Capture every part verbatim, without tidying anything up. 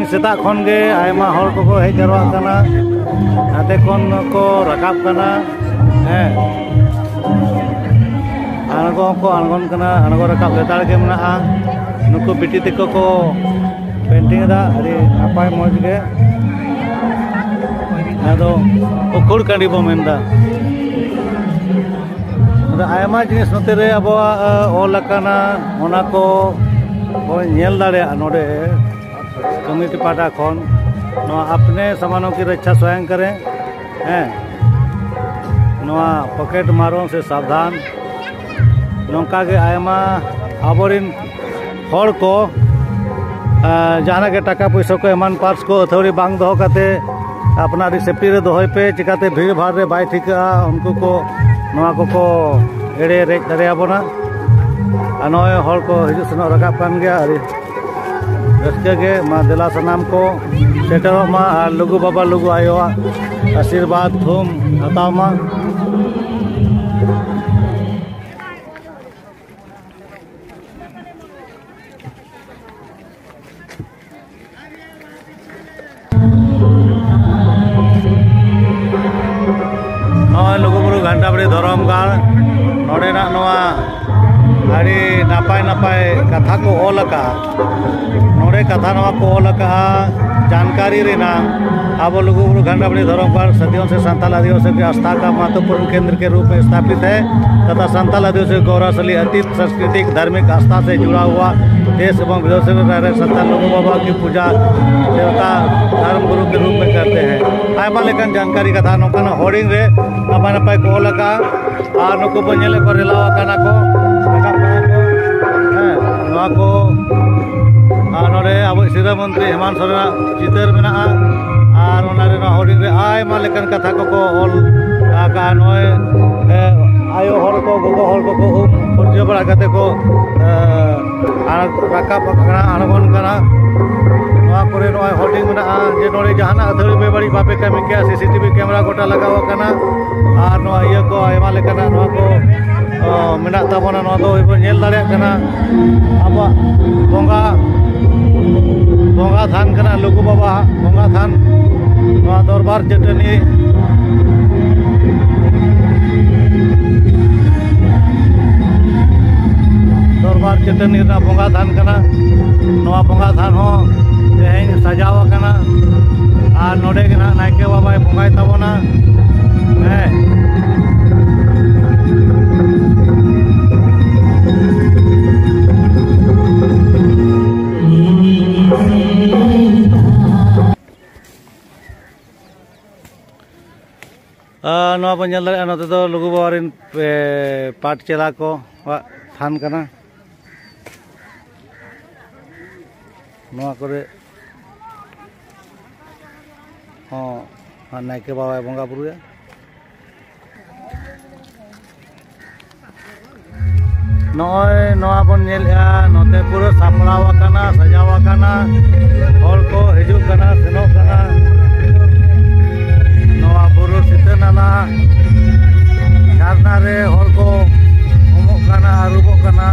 ᱥᱮᱛᱟᱜ ᱠᱷᱚᱱ ᱜᱮ ᱟᱭᱢᱟ ᱦᱚᱲ ᱠᱚᱠᱚ ᱦᱮᱡ ᱡᱟᱨᱣᱟᱜ ᱠᱟᱱᱟ, ᱱᱟᱛᱮ ᱠᱷᱚᱱ ᱠᱚ ᱨᱟᱠᱟᱵ ᱠᱟᱱᱟ᱾ ᱦᱮᱸ, ᱟᱬᱜᱚ ᱦᱚᱸᱠᱚ ᱟᱬᱜᱚᱱ ᱠᱟᱱᱟ, ᱟᱬᱜᱚ ᱨᱟᱠᱟᱵ ᱞᱮᱛᱟᱲ ᱜᱮ ᱢᱮᱱᱟᱜᱼᱟ᱾ ᱱᱩᱠᱩ ᱵᱤᱴᱤ ᱛᱟᱠᱚ ᱠᱚ ᱯᱮᱱᱴᱤᱝ ᱮᱫᱟ, ᱟᱹᱰᱤ ᱱᱟᱯᱟᱭ ᱢᱚᱡᱽ ᱜᱮ᱾ ᱟᱫᱚ ᱩᱠᱷᱩᱲ ᱠᱟᱹᱰᱤ ᱵᱚ ᱢᱮᱱᱫᱟ᱾ ᱟᱫᱚ ᱟᱭᱢᱟ ᱡᱤᱱᱤᱥ ᱱᱚᱛᱮ ᱨᱮ ᱟᱵᱚᱣᱟᱜ, ᱮ, ᱚᱞ ᱟᱠᱟᱱᱟ, ᱚᱱᱟ ᱠᱚ ᱵᱚ ᱧᱮᱞ ᱫᱟᱲᱮᱭᱟᱜᱼᱟ ᱱᱚᱰᱮ᱾ ᱠᱚᱢᱤᱴᱤ ᱯᱟᱦᱴᱟ ᱠᱷᱚᱱ ᱱᱚᱣᱟ "ᱟᱯᱱᱮ ᱥᱟᱢᱟᱱᱚ ᱠᱤ ᱨᱚᱠᱪᱷᱟ ᱥᱚᱭᱚᱝ ᱠᱟᱨᱮ", ᱦᱮᱸ, ᱱᱚᱣᱟ ᱯᱚᱠᱮᱴ ᱢᱟᱨᱚ ᱥᱮ ᱥᱟᱵᱫᱷᱟᱱ, ᱱᱚᱝᱠᱟ ᱜᱮ ᱟᱭᱢᱟ ᱟᱵᱚᱨᱮᱱ ᱦᱚᱲ ᱠᱚ, ᱮᱸ, ᱡᱟᱦᱟᱱᱟᱜ ᱜᱮ ᱴᱟᱠᱟ ᱯᱩᱭᱥᱟᱹ ᱠᱚ ᱮᱢᱟᱱ ᱯᱟᱨᱥ ᱠᱚ ᱟᱹᱛᱷᱟᱹᱣᱲᱤ ᱵᱟᱝ ᱫᱚᱦᱚ ᱠᱟᱛᱮ ᱟᱯᱱᱟᱨ ᱥᱮᱯᱴᱤ ᱨᱮ ᱫᱚᱦᱚᱭ ᱯᱮ, ᱪᱤᱠᱟᱛᱮ ᱵᱷᱤᱲ ᱵᱷᱟᱲ ᱨᱮ ᱵᱟᱭ ᱴᱷᱤᱠᱟᱹᱜᱼᱟ, ᱩᱱᱠᱩ ᱠᱚ ᱱᱚᱣᱟ ᱠᱚᱠᱚ ᱮᱲᱮ ᱨᱮᱡ ᱫᱟᱲᱮᱭᱟᱵᱚᱱᱟ᱾ ᱟᱨ ᱱᱚᱜᱼᱚᱭ ᱦᱚᱲ ᱠᱚ ᱦᱤᱡᱩᱜ ᱥᱮᱱᱚᱜ ᱨᱟᱠᱟᱵ ᱠᱟᱱ ᱜᱮᱭᱟ, ᱟᱹᱰᱤ ᱨᱟᱹᱥᱠᱟᱹ ᱜᱮ᱾ ᱢᱟ ᱫᱮᱞᱟ ᱥᱟᱱᱟᱢ ᱠᱚ ᱥᱮᱴᱮᱨᱚᱜ ᱢᱟ ᱟᱨ ᱞᱩᱜᱩ ᱵᱟᱵᱟ ᱞᱩᱜᱩ ᱟᱭᱳᱣᱟᱜ ᱟᱥᱤᱨᱵᱟᱫᱽ ᱛᱷᱩᱢ ᱦᱟᱛᱟᱣ ᱢᱟ᱾ ᱱᱚᱜᱼᱚᱭ ᱞᱩᱜᱩᱵᱩᱨᱩ ᱜᱷᱟᱱᱴᱟᱵᱟᱲᱤ ᱫᱷᱚᱨᱚᱢ ᱜᱟᱲ, ᱱᱚᱰᱮᱱᱟᱜ ᱱᱚᱣᱟ ᱟᱹᱰᱤ ᱱᱟᱯᱟᱭ ᱱᱟᱯᱟᱭ ᱠᱟᱛᱷᱟ ᱠᱚ ᱚᱞ ᱟᱠᱟᱫᱼᱟ᱾ ᱱᱚᱰᱮ ᱠᱟᱛᱷᱟ ᱱᱚᱣᱟ ᱠᱚ ᱚᱞ ᱟᱠᱟᱫᱼᱟ, ᱡᱟᱱᱠᱟᱨᱤ ᱨᱮᱱᱟᱜ, ᱟᱵᱚ ᱞᱩᱜᱩᱵᱩᱨᱩ ᱜᱷᱟᱱᱴᱟᱵᱟᱲᱤ ᱫᱷᱚᱨᱚᱢ ᱜᱟᱲ ᱥᱟᱫᱤᱭᱚᱱ ᱥᱮ ᱥᱟᱱᱛᱟᱞ ᱟᱹᱫᱤᱵᱟᱹᱥᱤ ᱟᱥᱛᱷᱟ ᱠᱟ ᱢᱟᱦᱚᱛᱯᱩᱨᱱ ᱠᱮᱱᱫᱨ ᱠᱮ ᱨᱩᱯ ᱢᱮ ᱥᱛᱷᱟᱯᱤᱛ ᱦᱮ ᱛᱟᱛᱷᱟ ᱥᱟᱱᱛᱟᱞ ᱟᱹᱫᱤᱵᱟᱹᱥᱤ ᱜᱚᱣᱨᱚᱵᱥᱟᱞᱤ ᱚᱛᱤᱛ ᱥᱟᱝᱥᱠᱨᱤᱛᱤᱠ ᱫᱷᱟᱨᱢᱤᱠ ᱟᱥᱛᱷᱟ ᱥᱮ ᱡᱩᱲᱟᱣ ᱦᱩᱣᱟ ᱫᱮᱥ ᱮᱵᱚᱝ ᱵᱤᱫᱮᱥ ᱨᱮ ᱥᱟᱱᱛᱟᱞ ᱞᱩᱜᱩ ᱵᱟᱵᱟ ᱠᱤ ᱯᱩᱡᱟ ᱫᱮᱵᱛᱟ ᱫᱷᱚᱨᱢ ᱜᱩᱨᱩ ᱠᱮ ᱨᱩᱯ ᱢᱮ ᱠᱟᱨᱛᱮ ᱦᱮ᱾ ᱟᱭᱢᱟ ᱞᱮᱠᱟᱱ ᱡᱟᱱᱠᱟᱨᱤ ᱠᱟᱛᱷᱟ ᱱᱚᱝᱠᱟᱱᱟᱜ ᱦᱚᱲᱤᱝ ᱨᱮ ᱱᱟᱯᱟᱭ ᱱᱟᱯᱟᱭ ᱠᱚ ᱚᱞ ᱟᱠᱟᱫᱼᱟ᱾ ᱟᱨ ᱱᱩᱠᱩ ᱵᱚᱱ ᱧᱮᱞᱮᱫ ᱠᱚᱣᱟ ᱨᱮᱞᱟᱣ ᱟᱠᱟᱱᱟ ᱠᱚ, ᱨᱟᱠᱟᱵ ᱠᱟᱱᱟ ᱠᱚ᱾ ᱦᱮᱸ, ᱱᱚᱣᱟ ᱠᱚ, ᱟᱨ ᱱᱚᱰᱮ ᱟᱵᱚ ᱥᱤᱨᱟᱹ ᱢᱚᱱᱛᱨᱤ ᱦᱮᱢᱟᱱᱛ ᱥᱚᱨᱮᱱᱟᱜ ᱪᱤᱛᱟᱹᱨ ᱢᱮᱱᱟᱜᱼᱟ᱾ ᱟᱨ ᱚᱱᱟ ᱨᱮᱱᱟᱜ ᱦᱚᱲᱤᱝ ᱨᱮ ᱟᱭᱢᱟ ᱞᱮᱠᱟᱱ ᱠᱟᱛᱷᱟ ᱠᱚᱠᱚ ᱚᱞ ᱟᱠᱟᱫᱼᱟ᱾ ᱱᱚᱜᱼᱚᱭ, ᱮ, ᱟᱭᱳ ᱦᱚᱲ ᱠᱚ, ᱜᱚᱜᱚ ᱦᱚᱲ ᱠᱚᱠᱚ ᱩᱢ ᱯᱷᱩᱨᱪᱟᱹ ᱵᱟᱲᱟ ᱠᱟᱛᱮ ᱠᱚ, ᱮ, ᱟᱨ ᱨᱟᱠᱟᱵ ᱠᱟᱱᱟ, ᱟᱬᱜᱚᱱ ᱠᱟᱱᱟ᱾ ᱱᱚᱣᱟ ᱠᱚᱨᱮ ᱱᱚᱜᱼᱚᱭ ᱦᱳᱨᱰᱤᱝ ᱢᱮᱱᱟᱜᱼᱟ ᱡᱮ ᱱᱚᱰᱮ ᱡᱟᱦᱟᱱᱟᱜ ᱟᱹᱛᱷᱟᱹᱲᱤ ᱵᱮᱵᱟᱹᱲᱤᱡ ᱵᱟᱯᱮ ᱠᱟᱹᱢᱤ ᱠᱮᱭᱟ, ᱥᱤᱥᱤᱴᱤᱵᱷᱤ ᱠᱮᱢᱮᱨᱟ ᱜᱚᱴᱟ ᱞᱟᱜᱟᱣ ᱟᱠᱟᱱᱟ᱾ ᱟᱨ ᱱᱚᱣᱟ ᱤᱭᱟᱹ ᱠᱚ ᱟᱭᱢᱟ ᱞᱮᱠᱟᱱᱟᱜ ᱱᱚᱣᱟ ᱠᱚ, ᱚ, ᱢᱮᱱᱟᱜ ᱛᱟᱵᱚᱱᱟ᱾ ᱱᱚᱣᱟ ᱫᱚ ᱵᱚᱱ ᱧᱮᱞ ᱫᱟᱲᱮᱭᱟᱜ ᱠᱟᱱᱟ ᱟᱵᱚᱣᱟᱜ ᱵᱚᱸᱜᱟ, ᱵᱚᱸᱜᱟ ᱛᱷᱟᱱ ᱠᱟᱱᱟ ᱞᱩᱜᱩ ᱵᱟᱵᱟ ᱵᱚᱸᱜᱟ ᱛᱷᱟᱱ, ᱱᱚᱣᱟ ᱫᱚᱨᱵᱟᱨ ᱪᱟᱹᱴᱟᱹᱱᱤ, ᱫᱚᱨᱵᱟᱨ ᱪᱟᱹᱴᱟᱹᱱᱤ ᱨᱮᱱᱟᱜ ᱵᱚᱸᱜᱟ ᱛᱷᱟᱱ ᱠᱟᱱᱟ᱾ ᱱᱚᱣᱟ ᱵᱚᱸᱜᱟ ᱛᱷᱟᱱ ᱦᱚᱸ ᱛᱮᱦᱮᱧ ᱥᱟᱡᱟᱣ ᱟᱠᱟᱱᱟ ᱟᱨ ᱱᱚᱰᱮ ᱜᱮ ᱱᱟᱦᱟᱜ ᱱᱟᱭᱠᱮ ᱵᱟᱵᱟᱭ ᱵᱚᱸᱜᱟᱭ ᱛᱟᱵᱚᱱᱟ᱾ ᱦᱮᱸ᱾ ᱟᱨ ᱱᱚᱣᱟ ᱵᱚᱱ ᱧᱮᱞ ᱫᱟᱲᱮᱭᱟᱜᱼᱟ, ᱱᱚᱛᱮ ᱫᱚ ᱞᱩᱜᱩ ᱵᱟᱵᱟ ᱨᱮᱱ, ᱮ, ᱯᱟᱴ ᱪᱮᱞᱟ ᱠᱚᱣᱟᱜ ᱛᱷᱟᱱ ᱠᱟᱱᱟ᱾ ᱱᱚᱣᱟ ᱠᱚᱨᱮ ᱦᱚᱸ ᱱᱟᱭᱠᱮ ᱵᱟᱵᱟᱭ ᱵᱚᱸᱜᱟ ᱵᱩᱨᱩᱭᱟ᱾ ᱱᱚᱜᱼᱚᱭ ᱱᱚᱣᱟ ᱵᱚᱱ ᱧᱮᱞᱮᱜᱼᱟ, ᱱᱚᱛᱮ ᱯᱩᱨᱟᱹ ᱥᱟᱯᱲᱟᱣ ᱟᱠᱟᱱᱟ, ᱥᱟᱡᱟᱣ ᱟᱠᱟᱱᱟ, ᱦᱚᱲ ᱠᱚ ᱦᱤᱡᱩᱜ ᱠᱟᱱᱟ, ᱥᱮᱱᱚᱜ ᱠᱟᱱᱟ᱾ ᱱᱚᱣᱟ ᱵᱩᱨᱩ ᱥᱤᱛᱟᱹ ᱱᱟᱞᱟ ᱡᱷᱟᱨᱱᱟ ᱨᱮ ᱦᱚᱲ ᱠᱚ ᱩᱢᱩᱜ ᱠᱟᱱᱟ, ᱟᱹᱨᱩᱵᱚᱜ ᱠᱟᱱᱟ᱾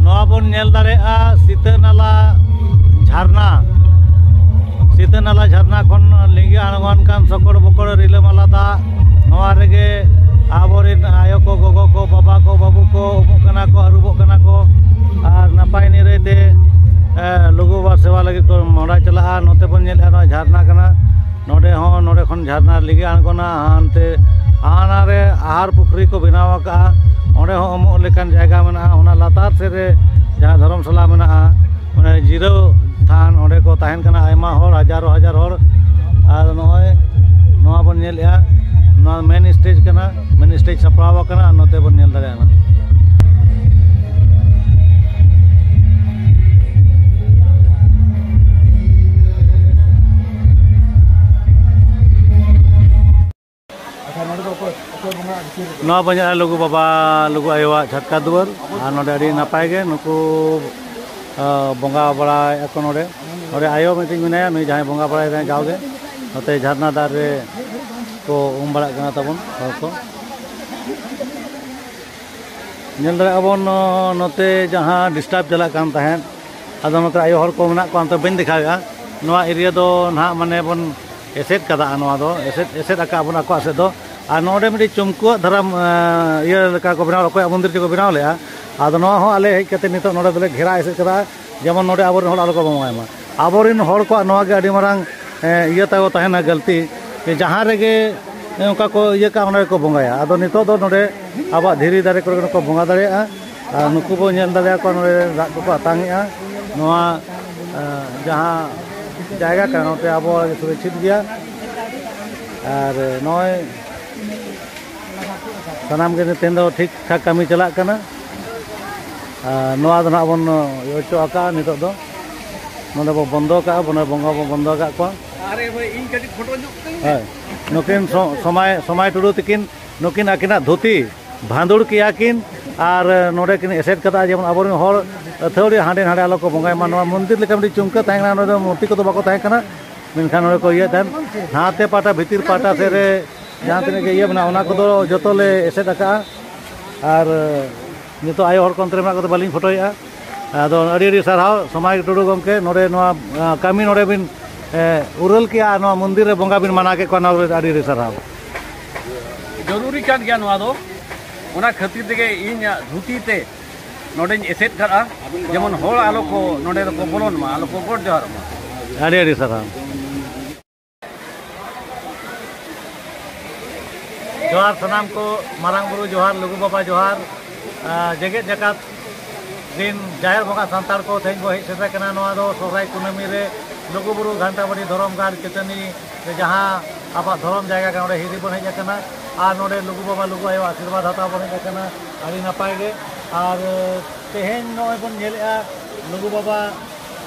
ᱱᱚᱣᱟ ᱵᱚᱱ ᱧᱮᱞ ᱫᱟᱲᱮᱭᱟᱜᱼᱟ ᱥᱤᱛᱟᱹ ᱱᱟᱞᱟ ᱡᱷᱟᱨᱱᱟ᱾ ᱥᱤᱛᱟᱹ ᱱᱟᱞᱟ ᱡᱷᱟᱨᱱᱟ ᱠᱷᱚᱱ ᱞᱤᱸᱜᱤ ᱟᱬᱜᱚᱱ ᱠᱟᱱ ᱥᱚᱠᱚᱲ ᱵᱚᱠᱚᱲ ᱨᱤᱞᱟᱹᱢᱟᱞᱟ ᱫᱟᱜ᱾ ᱱᱚᱣᱟ ᱨᱮᱜᱮ ᱟᱵᱚᱨᱮᱱ ᱟᱭᱳ ᱠᱚ, ᱜᱚᱜᱚ ᱠᱚ, ᱵᱟᱵᱟ ᱠᱚ, ᱵᱟᱹᱵᱩ ᱠᱚ ᱩᱢᱩᱜ ᱠᱟᱱᱟ ᱠᱚ, ᱟᱹᱨᱩᱵᱚᱜ ᱠᱟᱱᱟ ᱠᱚ ᱟᱨ ᱱᱟᱯᱟᱭ ᱱᱤᱨᱟᱹᱭ ᱛᱮ, ᱮ, ᱞᱩᱜᱩ ᱵᱟᱵᱟ ᱥᱮᱵᱟ ᱞᱟᱹᱜᱤᱫ ᱠᱚ ᱢᱚᱦᱰᱟ ᱪᱟᱞᱟᱜᱼᱟ᱾ ᱱᱚᱛᱮ ᱵᱚᱱ ᱧᱮᱞᱮᱫᱼᱟ, ᱱᱚᱣᱟ ᱡᱷᱟᱨᱱᱟ ᱠᱟᱱᱟ᱾ ᱱᱚᱰᱮ ᱦᱚᱸ, ᱱᱚᱰᱮ ᱠᱷᱚᱱ ᱡᱷᱟᱨᱱᱟ ᱞᱤᱸᱜᱤ ᱟᱬᱜᱚᱱᱟ᱾ ᱦᱟᱱᱛᱮ ᱦᱟᱱᱟ ᱨᱮ ᱟᱦᱟᱨ ᱯᱩᱠᱷᱨᱤ ᱠᱚ ᱵᱮᱱᱟᱣ ᱟᱠᱟᱫᱼᱟ, ᱚᱸᱰᱮ ᱦᱚᱸ ᱩᱢᱩᱜ ᱞᱮᱠᱟᱱ ᱡᱟᱭᱜᱟ ᱢᱮᱱᱟᱜᱼᱟ᱾ ᱚᱱᱟ ᱞᱟᱛᱟᱨ ᱥᱮᱫ ᱨᱮ ᱡᱟᱦᱟᱸ ᱫᱷᱚᱨᱚᱢᱥᱟᱞᱟ ᱢᱮᱱᱟᱜᱼᱟ, ᱚᱱᱮ ᱡᱤᱨᱟᱹᱣ ᱛᱷᱟᱱ, ᱚᱸᱰᱮ ᱠᱚ ᱛᱟᱦᱮᱱ ᱠᱟᱱᱟ ᱟᱭᱢᱟ ᱦᱚᱲ, ᱦᱟᱡᱟᱨᱚ ᱦᱟᱡᱟᱨ ᱦᱚᱲ᱾ ᱟᱨ ᱱᱚᱜᱼᱚᱭ ᱱᱚᱣᱟ ᱵᱚᱱ ᱧᱮᱞᱮᱫᱼᱟ, ᱱᱚᱣᱟ ᱢᱮᱱ ᱥᱴᱮᱡᱽ ᱠᱟᱱᱟ, ᱢᱮᱱ ᱥᱴᱮᱡᱽ ᱥᱟᱯᱲᱟᱣ ᱟᱠᱟᱱᱟ᱾ ᱟᱨ ᱱᱚᱛᱮ ᱵᱚᱱ ᱧᱮᱞ ᱫᱟᱲᱮᱭᱟᱜᱼᱟ, ᱱᱚᱣᱟ ᱵᱚᱱ ᱧᱮᱞᱟ ᱞᱩᱜᱩ ᱵᱟᱵᱟ, ᱞᱩᱜᱩ ᱟᱭᱳᱣᱟᱜ ᱪᱷᱟᱴᱠᱟ ᱫᱩᱣᱟᱹᱨ᱾ ᱟᱨ ᱱᱚᱰᱮ ᱟᱹᱰᱤ ᱱᱟᱯᱟᱭ ᱜᱮ ᱱᱩᱠᱩ, ᱟ, ᱵᱚᱸᱜᱟ ᱵᱟᱲᱟᱭᱮᱫᱼᱟ ᱠᱚ ᱱᱚᱰᱮ᱾ ᱱᱚᱰᱮ ᱟᱭᱳ ᱢᱤᱫᱴᱤᱡ ᱢᱮᱱᱟᱭᱟ, ᱱᱩᱭ ᱡᱟᱦᱟᱸᱭ ᱵᱚᱸᱜᱟ ᱵᱟᱲᱟᱭᱮᱫᱟᱭ ᱡᱟᱣᱜᱮ᱾ ᱱᱚᱛᱮ ᱡᱷᱟᱨᱱᱟ ᱫᱟᱨ ᱨᱮ ᱠᱚ ᱩᱢ ᱵᱟᱲᱟᱜ ᱠᱟᱱᱟ ᱛᱟᱵᱚᱱ ᱦᱚᱲ ᱠᱚ᱾ ᱧᱮᱞ ᱫᱟᱲᱮᱭᱟᱜᱼᱟ ᱵᱚᱱ, ᱱᱚ-, ᱱᱚᱛᱮ ᱡᱟᱦᱟᱸ ᱰᱤᱥᱴᱟᱨᱵ ᱪᱟᱞᱟᱜ ᱠᱟᱱ ᱛᱟᱦᱮᱸᱫ, ᱟᱫᱚ ᱱᱚᱛᱮ ᱟᱭᱳ ᱦᱚᱲ ᱠᱚ ᱢᱮᱱᱟᱜ ᱠᱚᱣᱟ, ᱚᱱᱛᱮ ᱵᱟᱹᱧ ᱫᱮᱠᱷᱟᱣᱮᱫᱼᱟ᱾ ᱱᱚᱣᱟ ᱮᱨᱤᱭᱟ ᱫᱚ ᱱᱟᱦᱟᱜ ᱢᱟᱱᱮ ᱵᱚᱱ ᱮᱥᱮᱫ ᱠᱟᱫᱟ, ᱱᱚᱣᱟ ᱫᱚ ᱮᱥᱮᱫ, ᱮᱥᱮᱫ ᱟᱠᱟᱫ ᱵᱚᱱ ᱟᱠᱚᱣᱟᱜ ᱥᱮᱫ ᱫᱚ᱾ ᱟᱨ ᱱᱚᱰᱮ ᱢᱤᱫᱴᱤᱡ ᱪᱩᱢᱠᱩᱣᱟᱜ ᱫᱷᱟᱨᱟ, ᱮᱸ, ᱤᱭᱟᱹ ᱞᱮᱠᱟ ᱠᱚ ᱵᱮᱱᱟᱣ, ᱚᱠᱚᱭᱟᱜ ᱢᱚᱱᱫᱤᱨ ᱪᱚᱠᱚ ᱵᱮᱱᱟᱣ ᱞᱮᱫᱼᱟ᱾ ᱟᱫᱚ ᱱᱚᱣᱟ ᱦᱚᱸ ᱟᱞᱮ ᱦᱮᱡ ᱠᱟᱛᱮ ᱱᱤᱛᱚᱜ ᱱᱚᱰᱮ ᱫᱚᱞᱮ ᱜᱷᱮᱨᱟ ᱮᱥᱮᱫ ᱠᱟᱫᱟ, ᱡᱮᱢᱚᱱ ᱱᱚᱰᱮ ᱟᱵᱚᱨᱮᱱ ᱦᱚᱲ ᱟᱞᱚ ᱠᱚ ᱵᱚᱸᱜᱟᱭ ᱢᱟ᱾ ᱟᱵᱚᱨᱮᱱ ᱦᱚᱲ ᱠᱚᱣᱟᱜ ᱱᱚᱣᱟ ᱜᱮ ᱟᱹᱰᱤ ᱢᱟᱨᱟᱝ, ᱮᱸ, ᱤᱭᱟᱹ ᱛᱟᱠᱚ ᱛᱟᱦᱮᱱᱟ ᱜᱟᱹᱞᱛᱤ, ᱡᱮ ᱡᱟᱦᱟᱸ ᱨᱮᱜᱮ ᱚᱱᱠᱟ ᱠᱚ ᱤᱭᱟᱹ ᱠᱟᱜᱼᱟ, ᱚᱸᱰᱮ ᱜᱮᱠᱚ ᱵᱚᱸᱜᱟᱭᱟ᱾ ᱟᱫᱚ ᱱᱤᱛᱚᱜ ᱫᱚ ᱱᱚᱰᱮ ᱟᱵᱚᱣᱟᱜ ᱫᱷᱤᱨᱤ ᱫᱟᱨᱮ ᱠᱚᱨᱮ ᱠᱚ ᱵᱚᱸᱜᱟ ᱫᱟᱲᱮᱭᱟᱜᱼᱟ᱾ ᱟᱨ ᱱᱩᱠᱩ ᱵᱚ ᱧᱮᱞ ᱫᱟᱲᱮᱭᱟᱠᱚᱣᱟ, ᱱᱚᱰᱮ ᱫᱟᱜ ᱠᱚᱠᱚ ᱟᱛᱟᱝ ᱮᱜᱼᱟ᱾ ᱱᱚᱣᱟ, ᱮᱸ, ᱡᱟᱦᱟᱸ ᱡᱟᱭᱜᱟ ᱠᱟᱱᱟ, ᱱᱚᱛᱮ ᱟᱵᱚ ᱥᱩᱨᱚᱠᱪᱷᱤᱛ ᱜᱮᱭᱟ᱾ ᱟᱨ ᱱᱚᱜᱼᱚᱭ ᱥᱟᱱᱟᱢ ᱜᱮ ᱛᱮᱦᱮᱧ ᱫᱚ ᱴᱷᱤᱠ ᱴᱷᱟᱠ ᱠᱟᱹᱢᱤ ᱪᱟᱞᱟᱜ ᱠᱟᱱᱟ᱾ ᱟᱨ ᱱᱚᱣᱟ ᱫᱚ ᱱᱟᱦᱟᱜ ᱵᱚᱱ ᱚᱪᱚᱜ ᱟᱠᱟᱫᱼᱟ ᱱᱤᱛᱚᱜ ᱫᱚ᱾ ᱱᱚᱰᱮ ᱵᱚ ᱵᱚᱱᱫᱚ ᱠᱟᱜᱼᱟ, ᱵᱚᱱᱮ ᱵᱚᱸᱜᱟ ᱵᱚ ᱵᱚᱱᱫᱚ ᱟᱠᱟᱫ ᱠᱚᱣᱟ᱾ ᱟᱨᱮ ᱵᱷᱟᱹᱭ, ᱤᱧ ᱠᱟᱹᱴᱤᱡ ᱯᱷᱳᱴᱳ ᱧᱚᱜ ᱠᱟᱹᱧ ᱢᱮ᱾ ᱦᱳᱭ, ᱱᱩᱠᱤᱱ ᱥᱚ-, ᱥᱚᱢᱟᱭ, ᱥᱚᱢᱟᱭ ᱴᱩᱰᱩ ᱛᱤᱠᱤᱱ, ᱱᱩᱠᱤᱱ ᱟᱹᱠᱤᱱᱟᱜ ᱫᱷᱩᱛᱤ ᱵᱷᱟᱸᱫᱩᱲ ᱠᱮᱭᱟ ᱠᱤᱱ᱾ ᱟᱨ ᱱᱚᱰᱮ ᱠᱤᱱ ᱮᱥᱮᱫ ᱠᱟᱫᱟ, ᱡᱮᱢᱚᱱ ᱟᱵᱚᱨᱮᱱ ᱦᱚᱲ ᱟᱹᱛᱷᱟᱹᱣᱲᱤ ᱦᱟᱸᱰᱮ ᱱᱟᱰᱮ ᱟᱞᱚ ᱠᱚ ᱵᱚᱸᱜᱟᱭ ᱢᱟ᱾ ᱱᱚᱣᱟ ᱢᱚᱱᱫᱤᱨ ᱞᱮᱠᱟ ᱢᱤᱫᱴᱤᱡ ᱪᱩᱢᱠᱟᱹ ᱛᱟᱦᱮᱸ ᱠᱟᱱᱟ, ᱱᱚᱰᱮ ᱢᱩᱨᱛᱤ ᱠᱚᱫᱚ ᱵᱟᱠᱚ ᱛᱟᱦᱮᱸ ᱠᱟᱱᱟ, ᱢᱮᱱᱠᱷᱟᱱ ᱱᱚᱰᱮ ᱠᱚ ᱤᱭᱟᱹᱭᱮᱫ ᱛᱟᱦᱮᱸᱫ᱾ ᱱᱟᱛᱮ ᱯᱟᱦᱴᱟ, ᱵᱷᱤᱛᱤᱨ ᱯᱟᱦᱴᱟ ᱥᱮᱫ ᱨᱮ ᱡᱟᱦᱟᱸ ᱛᱤᱱᱟᱹᱜ ᱜᱮ ᱤᱭᱟᱹ ᱢᱮᱱᱟᱜᱼᱟ, ᱚᱱᱟ ᱠᱚᱫᱚ ᱡᱚᱛᱚ ᱞᱮ ᱮᱥᱮᱫ ᱟᱠᱟᱫᱼᱟ᱾ ᱟᱨ ᱱᱤᱛᱚᱜ ᱟᱭᱳ ᱦᱚᱲ ᱠᱚ ᱚᱱᱛᱮ ᱨᱮ ᱢᱮᱱᱟᱜ ᱠᱚᱫᱚ ᱵᱟᱹᱞᱤᱧ ᱯᱷᱳᱴᱳᱭᱮᱫᱼᱟ᱾ ᱟᱫᱚ ᱟᱹᱰᱤ ᱟᱹᱰᱤ ᱥᱟᱨᱦᱟᱣ ᱥᱚᱢᱟᱭ ᱴᱩᱰᱩ ᱜᱚᱢᱠᱮ, ᱱᱚᱰᱮ ᱱᱚᱣᱟ, ᱟᱸ, ᱠᱟᱹᱢᱤ ᱱᱚᱰᱮ ᱵᱤᱱ, ᱮ, ᱩᱨᱟᱹᱞ ᱠᱮᱜᱼᱟ, ᱱᱚᱣᱟ ᱢᱚᱱᱫᱤᱨ ᱨᱮ ᱵᱚᱸᱜᱟ ᱵᱤᱱ ᱢᱟᱱᱟᱣ ᱠᱮᱫ ᱠᱚᱣᱟ, ᱱᱚᱣᱟ ᱟᱹᱰᱤ ᱟᱹᱰᱤ ᱥᱟᱨᱦᱟᱣ᱾ ᱡᱚᱨᱩᱨᱤ ᱠᱟᱱ ᱜᱮᱭᱟ ᱱᱚᱣᱟ ᱫᱚ, ᱚᱱᱟ ᱠᱷᱟᱹᱛᱤᱨ ᱛᱮᱜᱮ ᱤᱧᱟᱹᱜ ᱫᱷᱩᱛᱤ ᱛᱮ ᱱᱚᱰᱮᱧ ᱮᱥᱮᱫ ᱠᱟᱜᱼᱟ, ᱡᱮᱢᱚᱱ ᱦᱚᱲ ᱟᱞᱚ ᱠᱚ ᱱᱚᱰᱮ ᱫᱚᱠᱚ ᱵᱚᱞᱚᱱ ᱢᱟ, ᱟᱞᱚ ᱠᱚ ᱜᱚᱰ ᱡᱚᱦᱟᱨᱚᱜ ᱢᱟ᱾ ᱟᱹᱰᱤ ᱟᱹᱰᱤ ᱥᱟᱨᱦᱟᱣ᱾ ᱡᱚᱦᱟᱨ ᱥᱟᱱᱟᱢ ᱠᱚ, ᱢᱟᱨᱟᱝ ᱵᱩᱨᱩ ᱡᱚᱦᱟᱨ, ᱞᱩᱜᱩ ᱵᱟᱵᱟ ᱡᱚᱦᱟᱨ, ᱟᱨ ᱡᱮᱜᱮᱛ ᱡᱟᱠᱟᱛ ᱨᱤᱱ ᱡᱟᱦᱮᱨ ᱵᱚᱸᱜᱟ ᱥᱟᱱᱛᱟᱲ ᱠᱚ ᱛᱮᱦᱮᱧ ᱵᱚ ᱦᱮᱡ ᱥᱮᱴᱮᱨ ᱠᱟᱱᱟ ᱱᱚᱣᱟ ᱫᱚ ᱥᱚᱦᱨᱟᱭ ᱠᱩᱱᱟᱹᱢᱤ ᱨᱮ ᱞᱩᱜᱩ ᱵᱩᱨᱩ ᱜᱷᱟᱱᱴᱟ ᱵᱟᱲᱤ ᱫᱷᱚᱨᱚᱢ ᱜᱟᱲ ᱪᱟᱹᱴᱟᱹᱱᱤ ᱨᱮ ᱡᱟᱦᱟᱸ ᱟᱵᱚᱣᱟᱜ ᱫᱷᱚᱨᱚᱢ ᱡᱟᱭᱜᱟ ᱠᱟᱱᱟ, ᱱᱚᱰᱮ ᱦᱤᱨᱤ ᱵᱚᱱ ᱦᱮᱡ ᱟᱠᱟᱱᱟ᱾ ᱟᱨ ᱱᱚᱰᱮ ᱞᱩᱜᱩ ᱵᱟᱵᱟ ᱞᱩᱜᱩ ᱟᱭᱳ ᱟᱥᱤᱨᱵᱟᱫᱽ ᱦᱟᱛᱟᱣ ᱵᱚᱱ ᱦᱮᱡ ᱟᱠᱟᱱᱟ, ᱟᱹᱰᱤ ᱱᱟᱯᱟᱭ ᱜᱮ᱾ ᱟᱨ ᱛᱮᱦᱮᱧ ᱱᱚᱜᱼᱚᱭ ᱵᱚᱱ ᱧᱮᱞᱮᱜᱼᱟ ᱞᱩᱜᱩ ᱵᱟᱵᱟ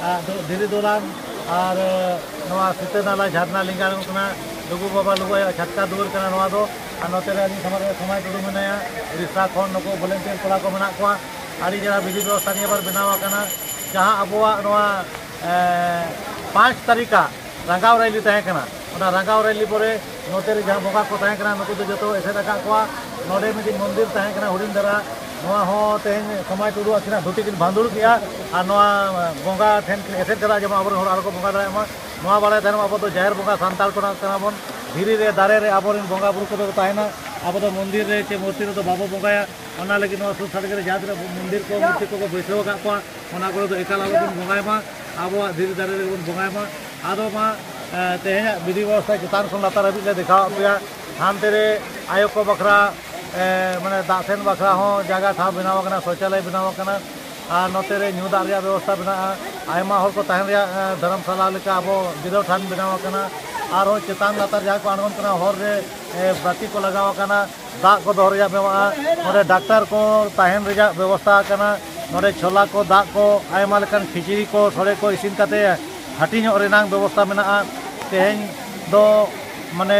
ᱟᱜ ᱫᱚ ᱫᱷᱤᱨᱤ ᱫᱚᱞᱟᱱ ᱟᱨ, ᱮ, ᱱᱚᱣᱟ ᱥᱤᱛᱟᱹ ᱱᱟᱞᱟ ᱡᱷᱟᱨᱱᱟ ᱞᱤᱸᱜᱟᱱ ᱠᱟᱱᱟ, ᱞᱩᱜᱩ ᱵᱟᱵᱟ ᱞᱩᱜᱩ ᱟᱭᱳ ᱪᱷᱟᱴᱠᱟ ᱫᱩᱣᱟᱹᱨ ᱠᱟᱱᱟ ᱱᱚᱣᱟ ᱫᱚ᱾ ᱟᱨ ᱱᱚᱛᱮ ᱨᱮ ᱟᱹᱞᱤᱧ ᱥᱟᱢᱟᱝ ᱨᱮ ᱥᱚᱢᱟᱭ ᱴᱩᱰᱩ ᱢᱮᱱᱟᱭᱟ, ᱨᱤᱥᱟ ᱠᱷᱚᱱ ᱱᱩᱠᱩ ᱵᱷᱚᱞᱮᱱᱴᱤᱭᱟᱨ ᱠᱚᱲᱟ ᱠᱚ ᱢᱮᱱᱟᱜ ᱠᱚᱣᱟ᱾ ᱟᱹᱰᱤ ᱪᱮᱦᱨᱟ ᱵᱤᱫᱷᱤ ᱵᱮᱵᱚᱥᱛᱷᱟ ᱱᱤᱭᱟᱹ ᱵᱟᱨ ᱵᱮᱱᱟᱣ ᱟᱠᱟᱱᱟ, ᱡᱟᱦᱟᱸ ᱟᱵᱚᱣᱟᱜ ᱱᱚᱣᱟ, ᱮ, ᱯᱟᱸᱪ ᱛᱟᱹᱨᱤᱠᱷᱟ ᱨᱟᱸᱜᱟᱣ ᱨᱮᱞᱤ ᱛᱟᱦᱮᱸ ᱠᱟᱱᱟ, ᱚᱱᱟ ᱨᱟᱸᱜᱟᱣ ᱨᱮᱞᱤ ᱯᱚᱨᱮ ᱱᱚᱛᱮ ᱨᱮ ᱡᱟᱦᱟᱸ ᱵᱚᱸᱜᱟ ᱠᱚ ᱛᱟᱦᱮᱸ ᱠᱟᱱᱟ, ᱱᱩᱠᱩ ᱫᱚ ᱡᱚᱛᱚ ᱮᱥᱮᱫ ᱟᱠᱟᱫ ᱠᱚᱣᱟ᱾ ᱱᱚᱰᱮ ᱢᱤᱫᱴᱤᱡ ᱢᱚᱱᱫᱤᱨ ᱛᱟᱦᱮᱸ ᱠᱟᱱᱟ ᱦᱩᱰᱤᱧ ᱫᱷᱟᱨᱟ, ᱱᱚᱣᱟ ᱦᱚᱸ ᱛᱮᱦᱮᱧ ᱥᱚᱢᱟᱡᱽ ᱴᱩᱰᱩ ᱟᱹᱠᱤᱱᱟᱜ ᱫᱷᱩᱛᱤ ᱠᱤᱱ ᱵᱷᱟᱸᱫᱩᱲ ᱠᱮᱜᱼᱟ ᱟᱨ ᱱᱚᱣᱟ ᱵᱚᱸᱜᱟ ᱴᱷᱮᱱ ᱠᱤᱱ ᱮᱥᱮᱫ ᱠᱟᱫᱟ, ᱡᱮᱢᱚᱱ ᱟᱵᱚᱨᱮᱱ ᱦᱚᱲ ᱟᱞᱚ ᱠᱚ ᱵᱚᱸᱜᱟ ᱫᱟᱲᱮᱭᱟᱜ ᱢᱟ᱾ ᱱᱚᱣᱟ ᱵᱟᱲᱟᱭ ᱛᱟᱭᱱᱚᱢ ᱟᱵᱚ ᱫᱚ ᱡᱟᱦᱮᱨ ᱵᱚᱸᱜᱟ ᱥᱟᱱᱛᱟᱲ ᱠᱚ ᱠᱟᱱᱟ ᱵᱚᱱ, ᱫᱷᱤᱨᱤ ᱨᱮ, ᱫᱟᱨᱮ ᱨᱮ ᱟᱵᱚᱨᱮᱱ ᱵᱚᱸᱜᱟ ᱵᱩᱨᱩ ᱠᱚᱫᱚ ᱠᱚ ᱛᱟᱦᱮᱱᱟ᱾ ᱟᱵᱚ ᱫᱚ ᱢᱚᱱᱫᱤᱨ ᱨᱮ ᱪᱮ ᱢᱩᱨᱛᱤ ᱨᱮᱫᱚ ᱵᱟᱵᱚ ᱵᱚᱸᱜᱟᱭᱟ᱾ ᱚᱱᱟ ᱞᱟᱹᱜᱤᱫ ᱱᱚᱣᱟ ᱥᱩᱨ ᱥᱟᱰᱜᱮ ᱨᱮ ᱡᱟᱦᱟᱸ ᱛᱤᱱᱟᱹᱜ ᱢᱚᱱᱫᱤᱨ ᱠᱚ, ᱢᱩᱨᱛᱤ ᱠᱚᱠᱚ ᱵᱟᱹᱭᱥᱟᱹᱣ ᱟᱠᱟᱫ ᱠᱚᱣᱟ, ᱚᱱᱟ ᱠᱚᱨᱮ ᱫᱚ ᱮᱠᱟᱞ ᱟᱞᱚᱵᱚᱱ ᱵᱚᱸᱜᱟᱭ ᱢᱟ᱾ ᱟᱵᱚᱣᱟᱜ ᱫᱷᱤᱨᱤ ᱫᱟᱨᱮ ᱨᱮᱜᱮ ᱵᱚᱱ ᱵᱚᱸᱜᱟᱭ ᱢᱟ᱾ ᱟᱫᱚ ᱢᱟ, ᱮ, ᱛᱮᱦᱮᱧᱟᱜ ᱵᱤᱫᱷᱤ ᱵᱮᱵᱚᱥᱛᱷᱟ ᱪᱮᱛᱟᱱ ᱠᱷᱚᱱ ᱞᱟᱛᱟᱨ ᱦᱟᱹᱵᱤᱡ ᱞᱮ ᱫᱮᱠᱷᱟᱣᱟᱫ ᱯᱮᱭᱟ᱾ ᱦᱟᱱᱛᱮ ᱨᱮ ᱟᱭᱳ ᱠᱚ ᱵᱟᱠᱷᱨᱟ, ᱮ, ᱢᱟᱱᱮ ᱫᱟᱜ ᱥᱮᱱ ᱵᱟᱠᱷᱨᱟ ᱦᱚᱸ ᱡᱟᱭᱜᱟ ᱴᱷᱟᱶ ᱵᱮᱱᱟᱣ ᱟᱠᱟᱱᱟ, ᱥᱳᱪᱟᱞᱚᱭ ᱵᱮᱱᱟᱣ ᱟᱠᱟᱱᱟ᱾ ᱟᱨ ᱱᱚᱛᱮ ᱨᱮ ᱧᱩ ᱫᱟᱜ ᱨᱮᱭᱟᱜ ᱵᱮᱵᱚᱥᱛᱷᱟ ᱢᱮᱱᱟᱜᱼᱟ᱾ ᱟᱭᱢᱟ ᱦᱚᱲ ᱠᱚ ᱛᱟᱦᱮᱱ ᱨᱮᱭᱟᱜ, ᱮ, ᱫᱷᱚᱨᱚᱢᱥᱟᱞᱟ ᱞᱮᱠᱟ ᱟᱵᱚ ᱡᱤᱨᱟᱹᱣ ᱴᱷᱟᱶ ᱵᱮᱱᱟᱣ ᱟᱠᱟᱱᱟ᱾ ᱟᱨᱦᱚᱸ ᱪᱮᱛᱟᱱ ᱞᱟᱛᱟᱨ ᱡᱟᱦᱟᱸ ᱠᱚ ᱟᱬᱜᱚᱱ ᱠᱟᱱᱟ, ᱦᱚᱨ ᱨᱮ, ᱮ, ᱵᱟᱹᱛᱤ ᱠᱚ ᱞᱟᱜᱟᱣ ᱟᱠᱟᱱᱟ, ᱫᱟᱜ ᱠᱚ ᱫᱚᱦᱚ ᱨᱮᱭᱟᱜ ᱢᱮᱱᱟᱜᱼᱟ᱾ ᱱᱚᱰᱮ ᱰᱟᱠᱛᱟᱨ ᱠᱚ ᱛᱟᱦᱮᱱ ᱨᱮᱭᱟᱜ ᱵᱮᱵᱚᱥᱛᱷᱟ ᱟᱠᱟᱱᱟ᱾ ᱱᱚᱰᱮ ᱪᱷᱳᱞᱟ ᱠᱚ, ᱫᱟᱜ ᱠᱚ, ᱟᱭᱢᱟ ᱞᱮᱠᱟᱱ ᱠᱷᱤᱪᱲᱤ ᱠᱚ, ᱥᱚᱲᱮ ᱠᱚ ᱤᱥᱤᱱ ᱠᱟᱛᱮ ᱦᱟᱹᱴᱤᱧᱚᱜ ᱨᱮᱱᱟᱜ ᱵᱮᱵᱚᱥᱛᱷᱟ ᱢᱮᱱᱟᱜᱼᱟ᱾ ᱛᱮᱦᱮᱧ ᱫᱚ ᱢᱟᱱᱮ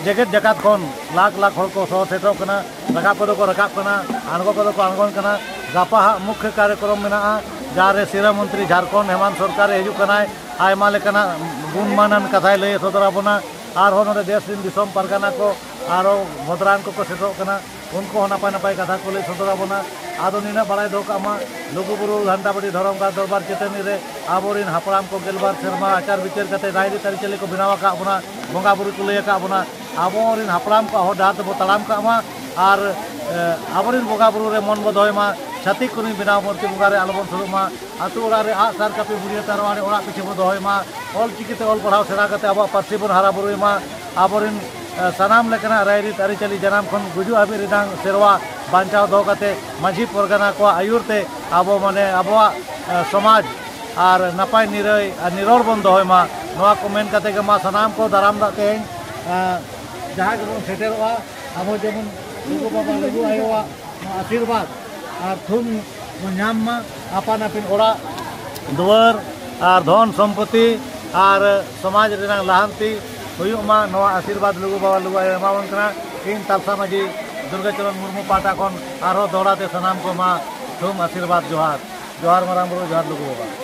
ᱡᱮᱜᱮᱛ ᱡᱟᱠᱟᱛ ᱠᱷᱚᱱ ᱞᱟᱠᱷ ᱞᱟᱠᱷ ᱦᱚᱲ ᱠᱚ ᱥᱚᱦᱚᱨ ᱥᱮᱴᱮᱨᱚᱜ ᱠᱟᱱᱟ᱾ ᱨᱟᱠᱟᱵ ᱠᱚᱫᱚ ᱠᱚ ᱨᱟᱠᱟᱵ ᱠᱟᱱᱟ, ᱟᱬᱜᱚ ᱠᱚᱫᱚ ᱠᱚ ᱟᱬᱜᱚᱱ ᱠᱟᱱᱟ᱾ ᱜᱟᱯᱟ ᱦᱟᱸᱜ ᱢᱩᱠᱷᱭᱚ ᱠᱟᱨᱭᱚᱠᱨᱚᱢ ᱢᱮᱱᱟᱜᱼᱟ, ᱡᱟᱦᱟᱸ ᱨᱮ ᱥᱤᱨᱟᱹ ᱢᱚᱱᱛᱨᱤ ᱡᱷᱟᱲᱠᱷᱚᱸᱰ ᱦᱮᱢᱟᱱᱛ ᱥᱚᱨᱠᱟᱨᱮ ᱦᱤᱡᱩᱜ ᱠᱟᱱᱟᱭ, ᱟᱭᱢᱟ ᱞᱮᱠᱟᱱᱟᱜ ᱜᱩᱱ ᱢᱟᱱᱟᱱ ᱠᱟᱛᱷᱟᱭ ᱞᱟᱹᱭ ᱥᱚᱫᱚᱨ ᱟᱵᱚᱱᱟ᱾ ᱟᱨᱦᱚᱸ ᱱᱚᱰᱮ ᱫᱮᱥ ᱨᱮᱱ ᱫᱤᱥᱚᱢ ᱯᱟᱨᱜᱟᱱᱟ ᱠᱚ, ᱟᱨᱦᱚᱸ ᱵᱷᱚᱫᱽᱨᱟᱱ ᱠᱚᱠᱚ ᱥᱮᱴᱮᱨᱚᱜ ᱠᱟᱱᱟ, ᱩᱱᱠᱩ ᱦᱚᱸ ᱱᱟᱯᱟᱭ ᱱᱟᱯᱟᱭ ᱠᱟᱛᱷᱟ ᱠᱚ ᱞᱟᱹᱭ ᱥᱚᱫᱚᱨ ᱟᱵᱚᱱᱟ᱾ ᱟᱫᱚ ᱱᱤᱱᱟᱹᱜ ᱵᱟᱲᱟᱭ ᱫᱚᱦᱚ ᱠᱟᱜ ᱢᱟ, ᱞᱩᱜᱩᱵᱩᱨᱩ ᱜᱷᱟᱱᱴᱟ ᱵᱟᱲᱤ ᱫᱷᱚᱨᱚᱢ ᱜᱟᱲ ᱫᱚᱨᱵᱟᱨ ᱪᱟᱹᱴᱟᱹᱱᱤ ᱨᱮ ᱟᱵᱚᱨᱮᱱ ᱦᱟᱯᱲᱟᱢ ᱠᱚ ᱜᱮᱞᱵᱟᱨ ᱥᱮᱨᱢᱟ ᱟᱪᱟᱨ ᱵᱤᱪᱟᱹᱨ ᱠᱟᱛᱮ ᱨᱟᱭᱨᱤᱛ ᱟᱹᱨᱤᱪᱟᱹᱞᱤ ᱠᱚ ᱵᱮᱱᱟᱣ ᱟᱠᱟᱫ ᱵᱚᱱᱟ, ᱵᱚᱸᱜᱟ ᱵᱩᱨᱩ ᱠᱚ ᱞᱟᱹᱭ ᱟᱠᱟᱫ ᱵᱚᱱᱟ᱾ ᱟᱵᱚᱨᱮᱱ ᱦᱟᱯᱲᱟᱢ ᱠᱚᱣᱟᱜ ᱦᱚᱨ ᱰᱟᱦᱟᱨ ᱛᱮᱵᱚ ᱛᱟᱲᱟᱢ ᱠᱟᱜ ᱢᱟ ᱟᱨ, ᱮ, ᱟᱵᱚᱨᱮᱱ ᱵᱚᱸᱜᱟ ᱵᱩᱨᱩ ᱨᱮ ᱢᱚᱱ ᱵᱚ ᱫᱚᱦᱚᱭ ᱢᱟ᱾ ᱪᱷᱟᱹᱛᱤᱠ ᱠᱚ ᱱᱩᱭ ᱵᱮᱱᱟᱣ ᱢᱩᱨᱛᱤ ᱵᱚᱸᱜᱟ ᱨᱮ ᱟᱞᱚᱵᱚᱱ ᱥᱩᱨᱩᱜ ᱢᱟ᱾ ᱟᱹᱛᱩ ᱚᱲᱟᱜ ᱨᱮ ᱟᱜ ᱥᱟᱨ ᱠᱟᱹᱯᱤ ᱵᱩᱲᱦᱤ ᱛᱟᱨᱣᱟᱲᱤ ᱚᱲᱟᱜ ᱯᱤᱪᱷᱤ ᱵᱚ ᱫᱚᱦᱚᱭ ᱢᱟ᱾ ᱚᱞ ᱪᱤᱠᱤ ᱛᱮ ᱚᱞ ᱯᱟᱲᱦᱟᱣ ᱥᱮᱬᱟ ᱠᱟᱛᱮ ᱟᱵᱚᱣᱟᱜ ᱯᱟᱹᱨᱥᱤ ᱵᱚᱱ ᱦᱟᱨᱟ ᱵᱩᱨᱩᱭ ᱢᱟ᱾ ᱟᱵᱚᱨᱮᱱ, ᱮ, ᱥᱟᱱᱟᱢ ᱞᱮᱠᱟᱱᱟᱜ ᱨᱟᱭᱨᱤᱛ ᱟᱹᱨᱤᱪᱟᱹᱞᱤ ᱡᱟᱱᱟᱢ ᱠᱷᱚᱱ ᱜᱩᱡᱩᱜ ᱦᱟᱹᱵᱤᱡ ᱨᱮᱱᱟᱜ ᱥᱮᱨᱣᱟ ᱵᱟᱧᱪᱟᱣ ᱫᱚᱦᱚ ᱠᱟᱛᱮ ᱢᱟᱹᱡᱷᱤ ᱯᱚᱨᱜᱟᱱᱟ ᱠᱚᱣᱟᱜ ᱟᱹᱭᱩᱨ ᱛᱮ ᱟᱵᱚ ᱢᱟᱱᱮ ᱟᱵᱚᱣᱟᱜ, ᱮ, ᱥᱚᱢᱟᱡᱽ ᱟᱨ ᱱᱟᱯᱟᱭ ᱱᱤᱨᱟᱹᱭ ᱟᱨ ᱱᱤᱨᱚᱲ ᱵᱚᱱ ᱫᱚᱦᱚᱭ ᱢᱟ᱾ ᱱᱚᱣᱟ ᱠᱚ ᱢᱮᱱ ᱠᱟᱛᱮ ᱜᱮ ᱢᱟ ᱥᱟᱱᱟᱢ ᱠᱚ ᱫᱟᱨᱟᱢ ᱫᱟᱜ ᱛᱮᱦᱮᱧ, ᱮ, ᱡᱟᱦᱟᱸ ᱜᱮᱵᱚᱱ ᱥᱮᱴᱮᱨᱚᱜᱼᱟ, ᱟᱵᱚ ᱡᱮᱢᱚᱱ ᱞᱩᱜᱩ ᱵᱟᱵᱟ ᱞᱩᱜᱩ ᱟᱭᱳᱣᱟᱜ ᱱᱚᱣᱟ ᱟᱥᱤᱨᱵᱟᱫᱽ ᱟᱨ ᱛᱷᱩᱢ ᱵᱚᱱ ᱧᱟᱢ ᱢᱟ᱾ ᱟᱯᱟᱱ ᱟᱹᱯᱤᱱ ᱚᱲᱟᱜ ᱫᱩᱣᱟᱹᱨ ᱟᱨ ᱫᱷᱚᱱ ᱥᱚᱢᱯᱚᱛᱤ ᱟᱨ ᱥᱚᱢᱟᱡᱽ ᱨᱮᱱᱟᱜ ᱞᱟᱦᱟᱱᱛᱤ ᱦᱩᱭᱩᱜ ᱢᱟ, ᱱᱚᱣᱟ ᱟᱥᱤᱨᱵᱟᱫᱽ ᱞᱩᱜᱩ ᱵᱟᱵᱟ ᱞᱩᱜᱩ ᱟᱭᱳ ᱮᱢᱟᱵᱚᱱ ᱠᱟᱱᱟ᱾ ᱤᱧ ᱛᱟᱞᱥᱟ ᱢᱟᱹᱡᱷᱤ ᱫᱩᱨᱜᱟᱪᱚᱨᱚᱱ ᱢᱩᱨᱢᱩ ᱯᱟᱦᱴᱟ ᱠᱷᱚᱱ ᱟᱨᱦᱚᱸ ᱫᱚᱦᱲᱟ ᱛᱮ ᱥᱟᱱᱟᱢ ᱠᱚ ᱢᱟ ᱛᱷᱩᱢ ᱟᱥᱤᱨᱵᱟᱫᱽ ᱡᱚᱦᱟᱨ᱾ ᱡᱚᱦᱟᱨ ᱢᱟᱨᱟᱝ ᱵᱩᱨᱩ, ᱡᱚᱦᱟᱨ ᱞᱩᱜᱩ ᱵᱟᱵᱟ᱾